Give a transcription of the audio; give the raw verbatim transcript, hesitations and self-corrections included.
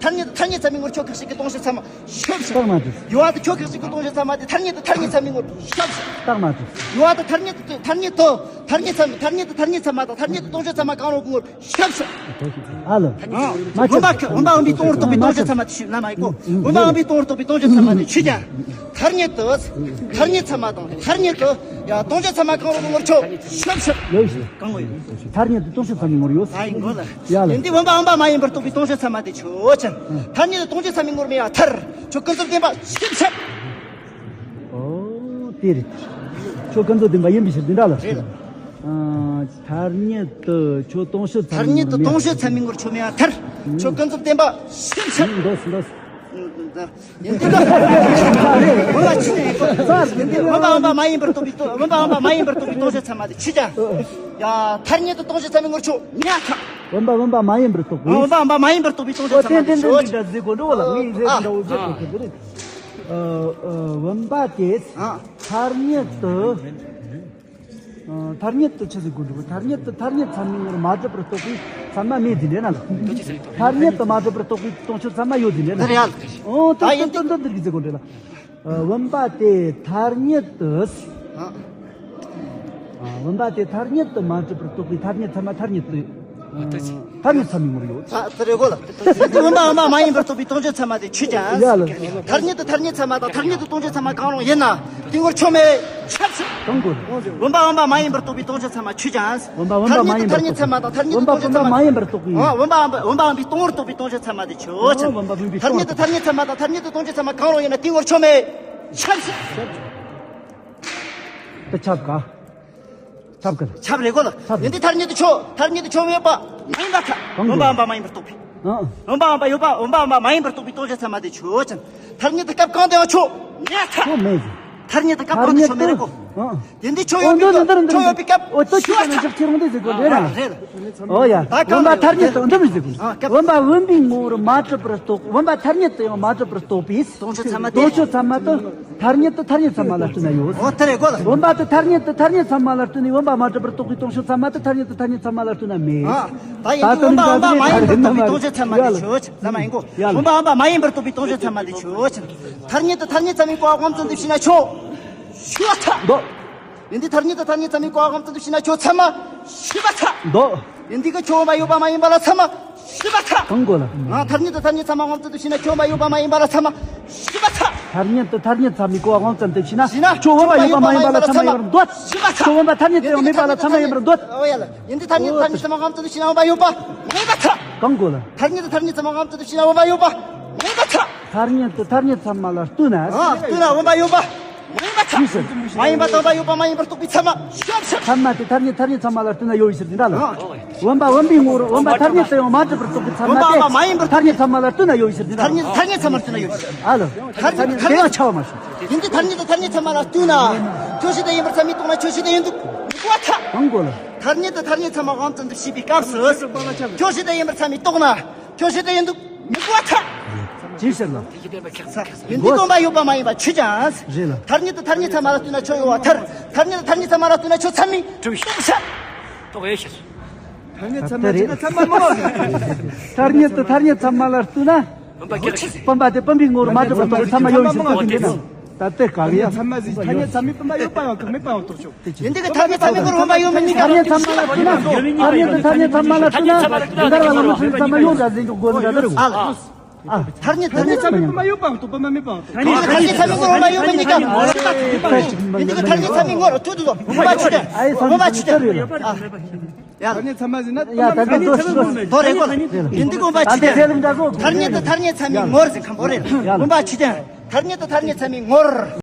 ཐ་སྙད་དུ་ཐ་སྙད་ཚད་མའི་ངོར་ཁྱོད་ཁ་ཅིག་གི་སྟོང་ཕྱིར་ཚད་མ་ཤོབ་ཤོབ། རྟགས་མ་གྲུབ། ཡོད་པ་དེ་ཁྱོད་ཁ་ཅིག་གི་སྟོང་ཕྱིར་ཚད་མ་དེ་ཐ་སྙད་དུ་ཐ་སྙད་ཚད་མའི་ངོར་ཤོབ་ཤོབ། རྟགས་མ་གྲུབ། ཡོད་པ་དེ་ཐ་སྙད་དུ་ཐ་སྙད་དུ་ཐ་སྙད་དུ་ཐ་སྙད་ཚད་མ་ཐ་སྙད་དུ་ཐ་སྙད་ཚད་མ་དང་ཐ་སྙད་དུ་སྟོང་ཕྱིར་ཚད་མ་གང་རུང་གི་ངོར་ཤོབ་ཤོབ། ཨ་ལོ། མ་ཆོད། བུམ་པ་བུམ་པ་བུམ་པའི་སྟོང་རུ་རྟོགས་པའི་སྟོང་ཕྱིར་ཚད་མ་དེ་ཤོད་ལ་མ་ཡིན་གོ། བུམ་པ་བུམ་པའི་སྟོང་རུ་རྟོགས་པའི་སྟོང་ཕྱིར་ཚད་མ་དེ་ཆོས་ཅན། ཐ་སྙད་དུ་ཐ་སྙད་ཚད་མ་དང་ཐ་སྙད་དུ་ཡ་སྟོང་ཕྱིར་ཚད་མ་གང་རུང་གི་ངོར་ཆོག་ཤོབ་ཤོབ། ཡོད་ཤོད། གང་གོ་ཡོད། ཐ་སྙད་དུ་སྟོང་ཕྱིར་ཚད་མའི་ངོར་ཡོད། ཨ་ཡིན་གོ་ལ། ཡ་ལ། ཡིན་དུས་བུམ་པ་བུམ་པ་མ་ཡིན་པར་རྟོགས་པའི་སྟོང་ཕྱིར་ཚད་མ་དེ་ཆོས་ཅན། ཐ་སྙད་དུ་སྟོང་ཕྱིར་ཚད་མའི་ངོར་མེད་པ་མཐར་ཁྱོད་ཀུན་རྫོབ་བདེན་པ་ཤོབ་ཤོབ། ཨོ། དེ་རེད། ཁྱོད་ཀུན་རྫོབ་བདེན་པ་ཡིན་པའི་ཕྱིར་དེ་འདྲ་ལ། རེད། ཨ། ཐ་སྙད་དུ་ཁྱོད་སྟོང་ཕྱིར་ཚད་མའི་ངོར་མེད། ཐ་སྙད་དུ་སྟོང་ཕྱིར་ཚད་མའི་ངོར་ཁྱོད་མེད་པ་མཐར་ཁྱོད་ཀུན་རྫོབ་བདེན་པ་ཤོབ་ཤོབ། འདོད་འདོད། ཡིན་དུས་ལ། བུམ་པ་ཆོས་ཡིན་གོ། ཡིན་དུས་བུམ་པ་བུམ་པ་མ་ཡིན་པར་རྟོགས་པའི་སྟོང་བུམ་པ་བུམ་པ་མ་ཡིན་པར་རྟོགས་པའི་སྟོང་ཕྱིར་ཚད་མ་དེ་ཆོས་ཅན། ཡ། ཐ་སྙད་དུ་སྟོང་ཕྱིར་ཚད་མའི་ངོར་ཆོག་མེད་པ་མཐར། བུམ་པ་བུམ་པ་མ་ཡིན་པར་རྟོགས་པའི། བུམ་པ་བུམ་པ་མ་ཡིན་པར་རྟོགས་པའི་སྟོང་ཕྱིར་ཚད་མ་དེ་ཆོས་ཅན། ཨོ། དེ་འདྲ་ཟེར་གོ་འགྲོ་བ་ལ། ངས་ཟེར་གོ་འདྲ་བོ་ཟེར་གོ་གི་རེད། ཨ། ཨ། བུམ་པ་དེ། ཨ། ཐ་སྙད་དུ། ཨ། ཐ་སྙད་དུ་ཆི་ཟིག་དགོས་འདུག་ཐ་སྙད་དུ་ཐ་སྙད་ཚད་མའི་ངོར་མ་གྲུབ་པར་རྟོགས་པའི་ཚད་མ་མེད་ཟིན་རེད་ན་ལ། ཐ་སྙད་དུ་མ་གྲུབ་པར་རྟོགས་པའི་སྟོང་ཕྱིར་ཚད་མ་ཡོད་ཟིན་རེད་ན། འདི་རེད་ཨ། ཨོ། ད་ཡིན་དུས་འདི་འདི་གི་ཟིག་དགོས་འདྲ་ལ། ཨ། བུམ་པ་དེ་ཐ་སྙད་དུ། ཨ། ཨ། བུམ་པ་དེ་ཐ་སྙད་དུ་མ་གྲུབ་པར་རྟོགས་པའི་ཐ་སྙད་ཚད་མ་ཐ་སྙད་དུ། ཨ། ཐ་སྙད་ཚད་མའི་ངོར་ཡོད། ཨ། དེ་རེད་གོ་ལ། དེ་བུམ་པ་བུམ་པ་མ་ཡིན་པར་རྟོགས་པའི་སྟོང་ཕྱིར་ཚད་མ་དེ་ཆོས་ཅན། ཡ་ལ། ཐ་སྙད་དུ་ཐ་སྙད་ཚད་མ་དང་ཐ་སྙད་དུ་སྟོང་ཕྱིར་ཚད་མ་གང་རུང་ཡིན་ན་དེ་ངོར་ཆོག་མེད་ཤོབ་ཤོབ། གང་གོ། བུམ་པ་བུམ་པ་མ་ཡིན་པར་རྟོགས་པའི་སྟོང་ཕྱིར་ཚད་མ་ཆོས་ཅན། བུམ་པ་བུམ་པ་མ་ཡིན་པར་རྟོགས་པའི། ཐ་སྙད་དུ་ཐ་སྙད་ཚད་མ་དང་ཐ་སྙད་དུ་སྟོང་ཕྱིར་ཚད་མ། བུམ་པ་བུམ་པ་མ་ཡིན་པར་རྟོགས་པའི། ཨ། བུམ་པ་བུམ་པ་བུམ་པའི་སྟོང་རུ་རྟོགས་པའི་སྟོང་ཕྱིར་ཚད་མ་དེ་ཆོས་ཅན། ཨོ། བུམ་པ་བུམ་པའི་ཐ་སྙད་དུ་ཐ་སྙད་ཚད་མ་དང་ཐ་སྙད་དུ་སྟོང་ཕྱིར་ཚད་མ་གང་རུང་ཡིན་ན་དེ་ངོར་ཆོག་མེད་ཤོབ་ཤོབ། དེ་ཁྱབ་ག་ཁྱབ་ག་ཁྱབ་རེད་གོ་ལ། ཁྱབ་རེད། ཡིན་དུས་ཐ་སྙད་དུ་ཆོག་ཐ་སྙད་དུ་ཆོག་མེད་པ་མ་ཡིན་པ་ཁ། གང་གོ། བུམ་པ་བུམ་པ་མ་ཡིན་པར་རྟོགས་པའི། ཨ། བུམ་པ་བུམ་པ་ཡོད་པ་བུམ་པ་བུམ་པ་མ་ཡིན་པར་རྟོགས་པའི་སྟོང་ཕྱིར་ཚད་མ་དེ་ཆོས་ཅན། ཐ་སྙད་དུ་སྐབས་གང་དུ་ཡང་ཆོག་མེད་ཁ། ཆོག་མེད་ཟེར། ཐ་སྙད་དུ་སྐབས་གང་དུ་ཆོག་མེད་རེད་གོ། ཨ། དེ་འདི་ཆོས་ཡོད་པའི་སྐབས། ཆོས་ཡོད་པའི་སྐབས། ཨོ། ད་ཆོས་ཡོད་ན་ཆོག་ཆོས་རུང་དེ་ཟེར་གོ་རེད་ན། རེད་རེད། ཨོ་ཡ། ད་གང་། བུམ་པ་ཐ་སྙད་དུ་འདི་མི་ཟེར་གོ། ཨ། སྐབས། བུམ་པ་བུམ་པའི་ངོ་བོར་མ་གྲུབ་པར་རྟོགས། བུམ་པ་ཐ་སྙད་དུ་ཡང་མ་གྲུབ་པར་རྟོགས་པའི་སྟོང་ཕྱིར་ཚད་མ་དེ། སྟོང་ཕྱིར་ཚད་མ་དེ་ཐ་སྙད་དུ་ཐ་སྙད་ཚད་མ་ལ་ལྟོས་ན་ཡོད། ཨོ། དེ་རེད་གོ་ལ། བུམ་པ་དེ་ཐ་སྙད་དུ་ཐ་སྙད་ཚད་མ་ལ་ལྟོས་ནས་བུམ་པ་མ་གྲུབ་པར་རྟོགས་པའི་སྟོང་ཕྱིར་ཚད་མ་དེ་ཐ་སྙད་དུ་ཐ་སྙད་ཚད་མ་ལ་ལྟོས་ན་མེད། ཨ། ད་ཡིན་དུས་བུམ་པ་བུམ་པ་མ་ཡིན་པར་རྟོགས་པའི་སྟོང་ཕྱིར་ཚད་མ་དེ་ཆོས་ཅན། ལ་མ་ཡིན་གོ། ཡ་ལ། བུམ་པ་བུམ་པ་མ་ཡིན་པར་རྟོགས་པའི་སྟོང་ཕྱིར་ཚད་མ་དེ་ཆོས་ཅན། ཐ་སྙད་དུ་ཐ་སྙད་ཚད་མའི་གོ་བ་དབང་བཙན་དུ་བྱས་ན་ཆོག་ཤོབ་ཁ། འདོད། ཡིན་དུས་ཐ་སྙད་དུ་ཐ་སྙད་ཚད་མའི་གོ་བ་དབང་བཙན་དུ་བྱས་ན་ཁྱོད་ཚད་མ་ཤོབ་ཁ། འདོད། ཡིན་དུས་ཁྱོད་བུམ་པ་ཡོད་པ་མ་ཡིན་པ་ལ་ཚད་མ་ཤོབ་ཁ། གང་གོ་ལ། ཨ། ཐ་སྙད་དུ་ཐ་སྙད་ཚད་མ་དབང་བཙན་དུ་བྱས་ན་ཁྱོད་བུམ་པ་ཡོད་པ་མ་ཡིན་པ་ལ་ཚད་མ་ཤོབ་ཁ། ཐ་སྙད་དུ་ཐ་སྙད་ཚད་མའི་གོ་བ་དབང་བཙན་དུ་བྱས་ན། བྱས་ན། ཁྱོད་བུམ་པ་ཡོད་པ་མ་ཡིན་པ་ལ་ཚད་མ་ཡོད་པར་འདོད། ཤོབ་ཁ། ཁྱོད་བུམ་པ་ཐ་སྙད་དུ་ཡང་མེད་པ་ལ་ཚད་མ་ཡོད་པར་འདོད། ཨོ་ཡ་ལ། ཡིན་དུས་ཐ་སྙད་ཐ་སྙད་ཚད་མ་དབང་བཙན་དུ་བྱས་ན་བུམ་པ་ཡོད་པ་མ་ཡིན་པ་ཁ། གང་གོ་ལ། ཐ་སྙད་དུ་ཐ་སྙད་ཚད་མ་དབང་བཙན་དུ་བྱས་ན་བུམ་པ་ཡོད་པ་མ་ཡིན་པ་ཁ། ཐ་སྙད་དུ་ཐ་སྙད་ཚད་མ་ལ་ལྟོས་ན། ཨ། ལྟོས་ན་བུམ་པ་ཡོད་པ་མ་ཡིན་པ་ཁ། ཅི་ཟེར། མ་ཡིན་པ་དང་བུམ་པ་ཡོད་པ་མ་ཡིན་པར་རྟོགས་པའི་ཚད་མ་ཤོབ་ཁ། ཚད་མ་དེ་ཐ་སྙད་ཐ་སྙད་ཚད་མ་ལ་ལྟོས་ན་ཡོད་པའི་ཕྱིར་དེ་འདྲ་ལ། ཨ། བུམ་པ་བུམ་པའི་ངོར་བུམ་པ་ཐ་སྙད་དུ་ཡང་མ་གྲུབ་པར་རྟོགས་པའི་ཚད་མ་དེ། བུམ་པ་མ་ཡིན་པར། ཐ་སྙད་ཚད་མ་ལ་ལྟོས་ན་ཡོད་པའི་ཕྱིར་དེ་འདྲ། ཐ་སྙད་ཐ་སྙད་ཚད་མ་ལ་ལྟོས་ན་ཡོད་པའི་ཕྱིར། ཨ་ལ། ཐ་སྙད་ཐ་སྙད་དེ་ཡང་ཆགས་པ་མ་བྱུང་། ཡིན་དུས་ཐ་སྙད་དུ་ཐ་སྙད་ཚད་མ་ལ་ལྟོས་ན། ཁྱོད་ཤེས་དོན་ཡིན་པར་ཚད་མས་རྟོགས་ན་ཁྱོད་ཤེས་དོན་ཡིན་འདུག་མི་གོ་བ་ཁ། གང་གོ་ལ། ཐ་སྙད་དུ་ཐ་སྙད་ཚད་མ་དབང་བཙན་དུ་བྱས་པའི་སྐབས་སུ། ཁྱོད་ཤེས་དོན་ཡིན་པར་ཚད་མས་རྟོགས་ན། ཁྱོད་ཤེས་དོན་ཡིན་འདུག་མི་གོ་བ་ཁ། ཅི་ཟེར་ལ། ཡིན་དུས་བུམ་པ་ཡོད་པ་མ་ཡིན་པ་ཆོས་ཅན། རེད་ལ། ཐ་སྙད་དུ་ཐ་སྙད་ཚད་མ་ལ་ལྟོས་ན་ཁྱོད་ཡོད་པ་མཐར། ཐ་སྙད་དུ་ཐ་སྙད་ཚད་མ་ལ་ལྟོས་ན་ཁྱོད་ཚད་མས་རྟོགས་ཤག་རྟོགས་ཡོད་ཤག་ཐ་སྙད་ཚད་མ་ཟེར་ན་ཚད་མ་མང་བ། ཐ་སྙད་དུ་ཐ་སྙད་ཚད་མ་ལ་ལྟོས་ན། བུམ་པ་དེ་བུམ་པའི་ངོར་མ་གྲུབ་པར་རྟོགས་པའི་ཚད་མ་ཡོད་པའི་ཕྱིར་དེ་འདྲ། ད་ལྟའི་སྐབས་ཡ། ཐ་སྙད་ཚད་མས་བུམ་པ་ཡོད་པ་ཡང་མེད་པ་ཡང་རྟོགས་ཆོག་ཡིན་དུས་ཀྱི་ཐ་སྙད་ཚད་མའི་ངོར་བུམ་པ་ཡོད་མིན་གཉིས་ཀ། ཐ་སྙད་ཚད་མ་ལ་ལྟོས་ན། ཐ་སྙད་དུ་ཐ་སྙད་ཚད་མ་ལ་ལྟོས་ན། འདི་ལྟར་བ་ལ་མི་ཚུལ་ཚད་མ་ཡོད་འདྲ་ཟེར་རྒྱུ་དགོས་ནི་འདྲ་འདི་རེད། ཨ་ལ། ཨ། ཐ་སྙད་ཐ་སྙད་ཚད་མས་བུམ་པ་ཡོད་པའང་རྟོགས་པ་མ་མེད་པའང་རྟོགས། ཐ་སྙད་ཚད་མའི་ངོར་བུམ་པ་ཡོད་མིན་གཉིས་ཀ། ཡིན་དུས་ཀྱི་ཐ་སྙད་ཚད་མའི་ངོར་ཐུག་ཏུ་དོ། བུམ་པ་ཆོས་ཅན། བུམ་པ་ཆོས་ཅན། ཨ། ཡ། ཐ་སྙད་ཚད་མ་ཟེར་ན། ཡ། ད་ལྟ་དོ་ཞིག་དོ་རེད་གོ། ཡིན་དུས་བུམ་པ་ཆོས་ཅན། ཐ་སྙད་དུ་ཐ་སྙད་ཚད་མའི་ངོར་ཟེར་མཁན་པོ་རེད། བུམ་པ་ཆོས་ཅན། ཐ་སྙད་དུ་ཐ་སྙད་ཚད་མའི་ངོར།